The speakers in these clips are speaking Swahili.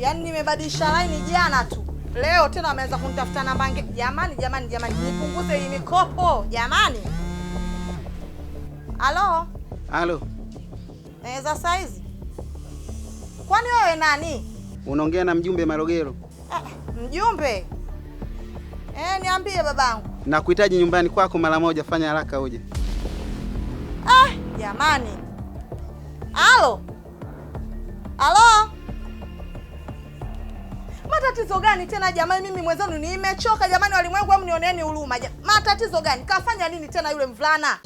Yaani nimebadilisha laini jana tu. Leo tena wameanza kunitafuta namba. Jamani, jamani, jamani, nipunguze hii mikopo, jamani. Halo? Halo. Za saizi. Kwani wewe nani? Unaongea na mjumbe Malogero. Mjumbe? Niambie babangu. Nakuhitaji nyumbani kwako mara moja, fanya haraka uje. Jamani. Halo? Halo? Matatizo gani tena jamani? Mimi mwenzenu nimechoka jamani, walimwengu hebu nioneni huruma. Matatizo gani? Kafanya nini tena yule mvulana?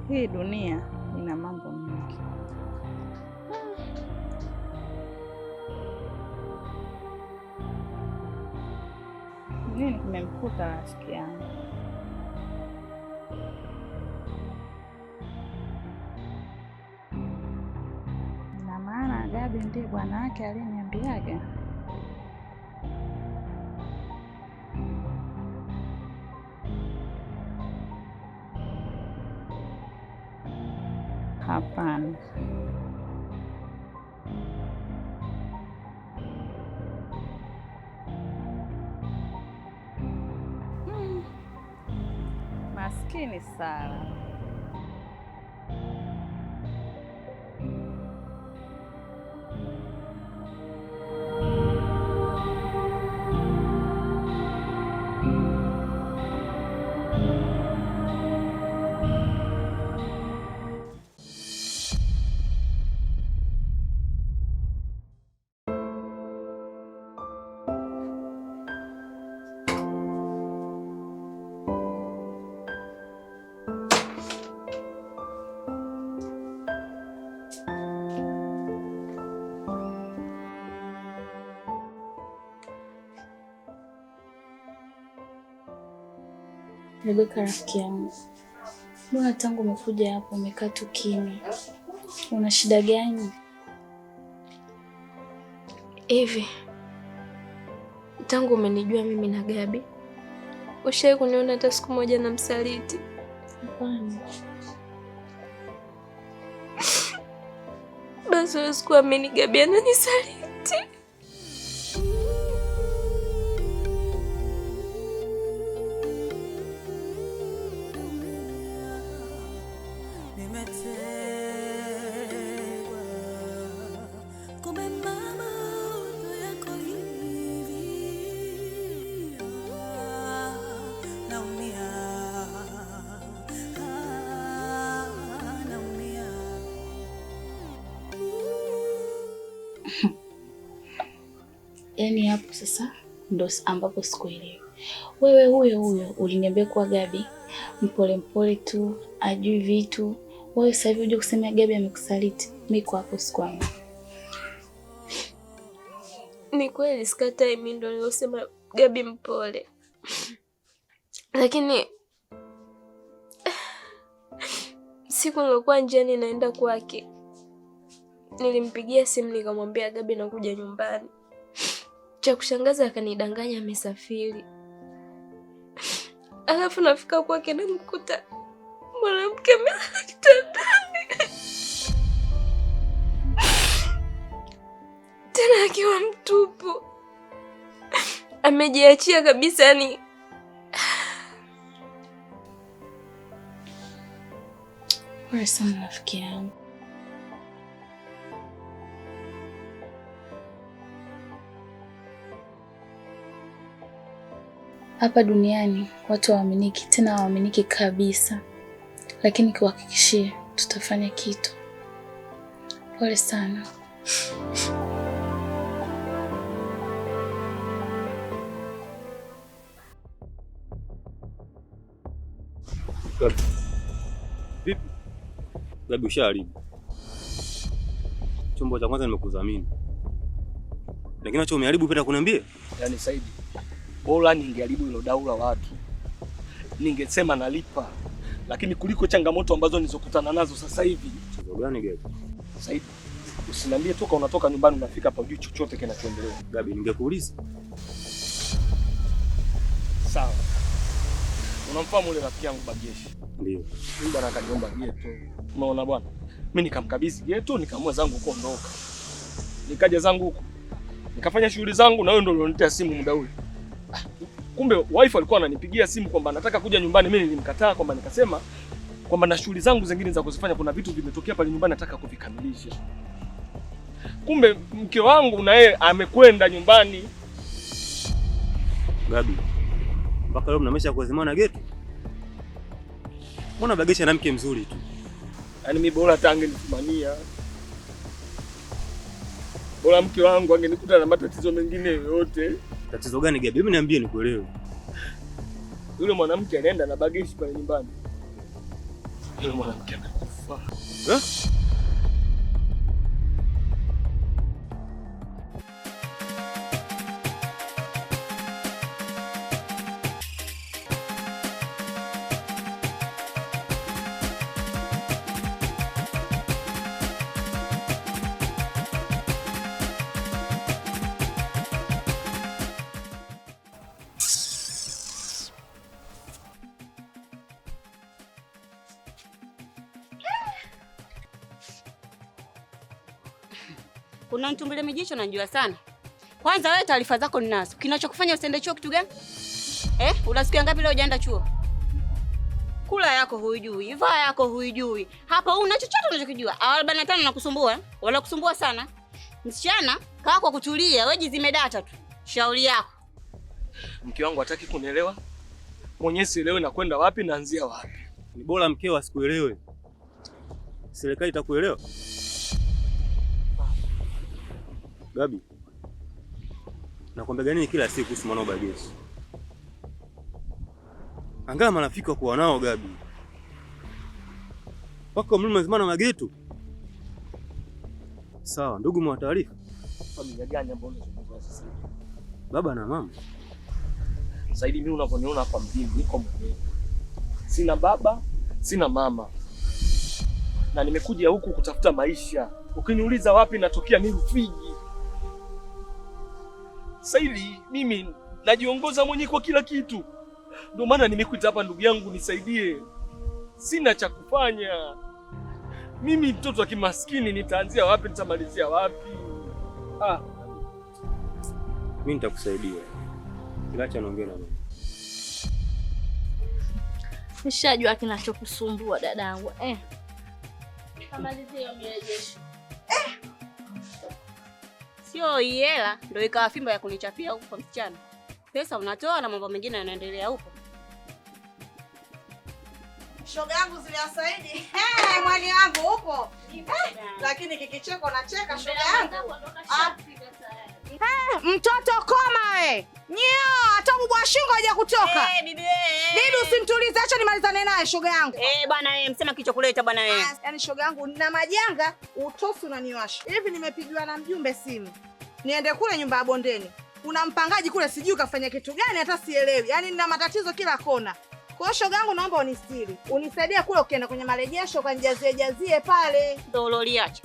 Hii dunia ina mambo mengi. Nini kimemkuta rafiki yangu? Na maana Gabi ndiye bwana wake aliyeniambiaga. Hapana. Maskini Sara. Rebeka rafiki yangu, mbona tangu umekuja hapo umekaa tu kimya? Una shida gani? Hivi tangu umenijua mimi na Gabi, ushawahi kuniona hata siku moja na msaliti? Hapana. Basi huwezi kuamini Gabi ananisaliti. Yaani hapo sasa ndo ambapo sikuelewi. Wewe huyo huyo uliniambia kuwa Gabi mpole mpole tu, ajui vitu. Wewe sasa hivi uje kusema Gabi amekusaliti. Mimi kwa hapo sikuamini. Ni kweli sikatai, mimi ndo nilosema Gabi mpole, lakini siku nilokuwa njiani naenda kwake nilimpigia simu nikamwambia Gabi nakuja nyumbani. Cha kushangaza akanidanganya amesafiri. Alafu nafika kwake namkuta mwanamke amelala kitandani, tena akiwa mtupu. Amejiachia kabisa yani. Pole sana rafiki yangu. Hapa duniani watu hawaaminiki, tena hawaaminiki kabisa. Lakini kuhakikishia tutafanya kitu. Pole sana. Gabi. Vipi? Gabi, ushaharibu. Chombo cha kwanza nimekudhamini. Lakini acha umeharibu penda kuniambia? Yaani Saidi, bora ningeharibu hilo dau la watu. Ningesema nalipa. Lakini kuliko changamoto ambazo nilizokutana nazo sasa hivi. Chanzo gani Gabi? Saidi, usiniambie toka unatoka nyumbani unafika hapa hujui chochote kinachoendelea. Gabi, ningekuuliza. Sawa. Unamfahamu yule rafiki yangu Bageshi? Ndio. Huyu bwana akaniomba geto. Unaona bwana? Mimi nikamkabidhi geto, nikaamua zangu kuondoka. Nikaja zangu huku. Nikafanya shughuli zangu na wewe ndio ulionitia simu muda ule. Kumbe wife alikuwa ananipigia simu kwamba anataka kuja nyumbani, mimi nilimkataa kwamba nikasema kwamba na shughuli zangu zingine za kuzifanya, kuna vitu vimetokea pale nyumbani nataka kuvikamilisha. Kumbe mke wangu na yeye amekwenda nyumbani. Gabi, mpaka leo mna maisha ya kuazimana geto? Mbona Bageshi na mke mzuri tu? Yaani mimi bora hata angenifumania. Bora mke wangu angenikuta na matatizo mengine yoyote. Tatizo gani Gabi? Hebu niambie nikuelewe. Yule mwanamke anaenda na Bageshi pale nyumbani. Yule mwanamke amekufa. Eh? Kuna mtumbile mijicho najua sana. Kwanza wewe taarifa zako ninazo. Kinachokufanya usiende chuo kitu gani? Una siku ngapi leo hujaenda chuo? Kula yako huijui, vaa yako huijui. Hapa una chochote unachokijua. 45 nakusumbua, wala kusumbua sana. Msichana, kaa kwa kutulia, wewe jizime data tu. Shauri yako. Mke wangu hataki kunielewa. Mwenyewe sielewi na kwenda wapi naanzia wapi. Ni bora mkeo asikuelewe. Serikali itakuelewa. Gabi, nakwambia nini kila siku kuhusu mwanao Bageshi? Angalia marafiki wako nao Gabi. Wako mlima mzima na mageto. Sawa, ndugu mwa taarifa. Familia gani ambayo unazungumza sasa hivi? Baba na mama. Saidi, mimi unavyoniona hapa mjini niko mwenyewe. Sina baba, sina mama. Na nimekuja huku kutafuta maisha. Ukiniuliza wapi natokea ni Rufiji. Saidi, mimi najiongoza mwenyewe kwa kila kitu. Ndio maana nimekuita hapa ndugu yangu nisaidie. Sina cha kufanya. Mimi mtoto wa kimaskini nitaanzia wapi nitamalizia wapi? Mimi nitakusaidia. Acha niongee na mama. Nishajua kinachokusumbua dadangu. Kamalizie hiyo mirejesho. Sio hela ndio ikawa fimbo ya kunichapia huko kwa msichana. Pesa unatoa na mambo mengine yanaendelea huko. Shoga yangu zile Saidi. Mwani wangu upo. Lakini kikicheko nacheka shoga yangu. Mtoto koma we. Nyio, hata mbwa shingo haja kutoka. Bibi. Bibi usimtulize, acha nimalizane naye shoga yangu. Bwana msema kilichokuleta bwana wewe. Yaani shoga yangu na majanga utosi unaniwasha. Hivi nimepigiwa na mjumbe simu. Niende kule nyumba ya bondeni. Kuna mpangaji kule sijui kafanya kitu gani hata sielewi. Yaani nina matatizo kila kona. Kwa hiyo shoga yangu naomba unistiri. Unisaidie kule ukienda kwenye marejesho kanijazie jazie pale. Ndio uloliacha.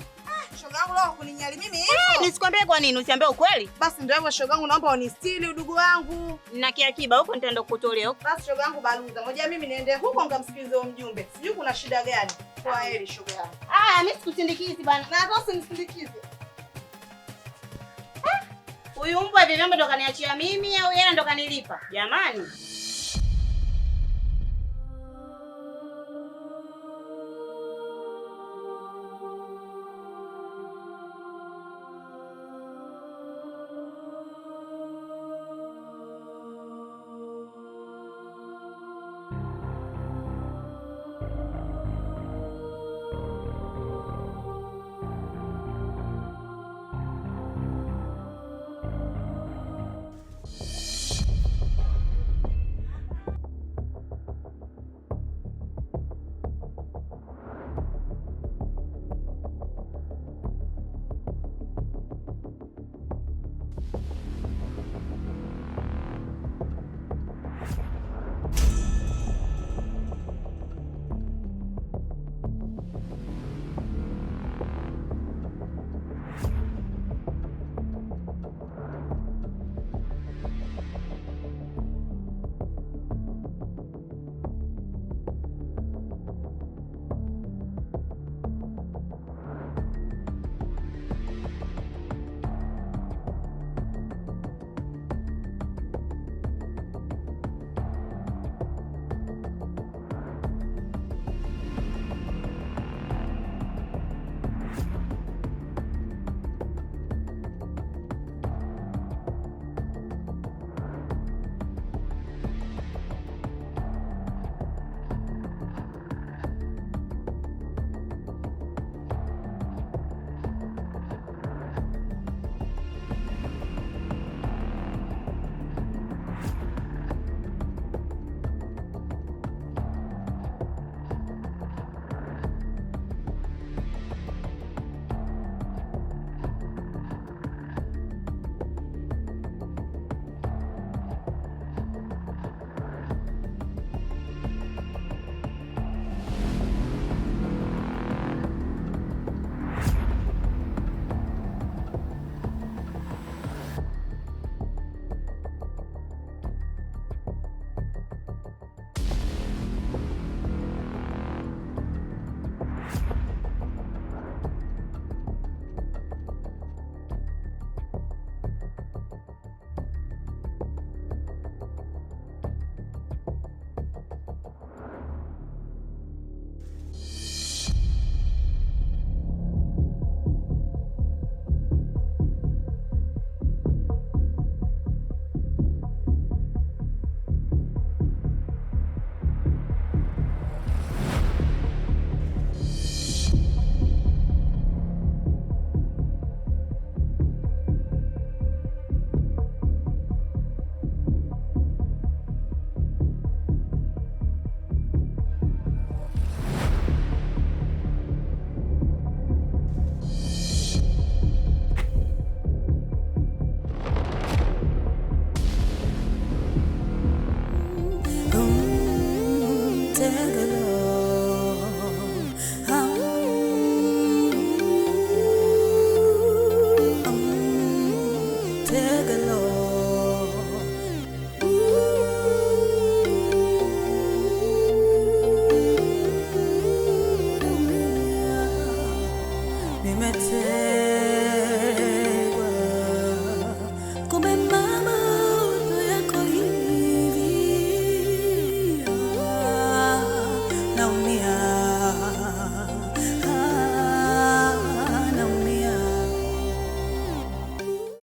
Shoga yangu leo kuninyali mimi hivyo. Nisikwambie kwa nini usiambie ukweli? Basi ndio hivyo shoga yangu naomba unistiri udugu wangu. Na kiakiba huko nitaenda kukutolea huko. Basi shoga yangu baluza. Ngoja mimi niende huko nikamsikilize huyo mjumbe. Sijui kuna shida gani. Kwa heri shoga yangu. Mimi sikusindikizi bana. Na hata usinisindikize. Huyu mbwa hivi vyombo ndo kaniachia mimi au yeye ndo wakanilipa. Jamani.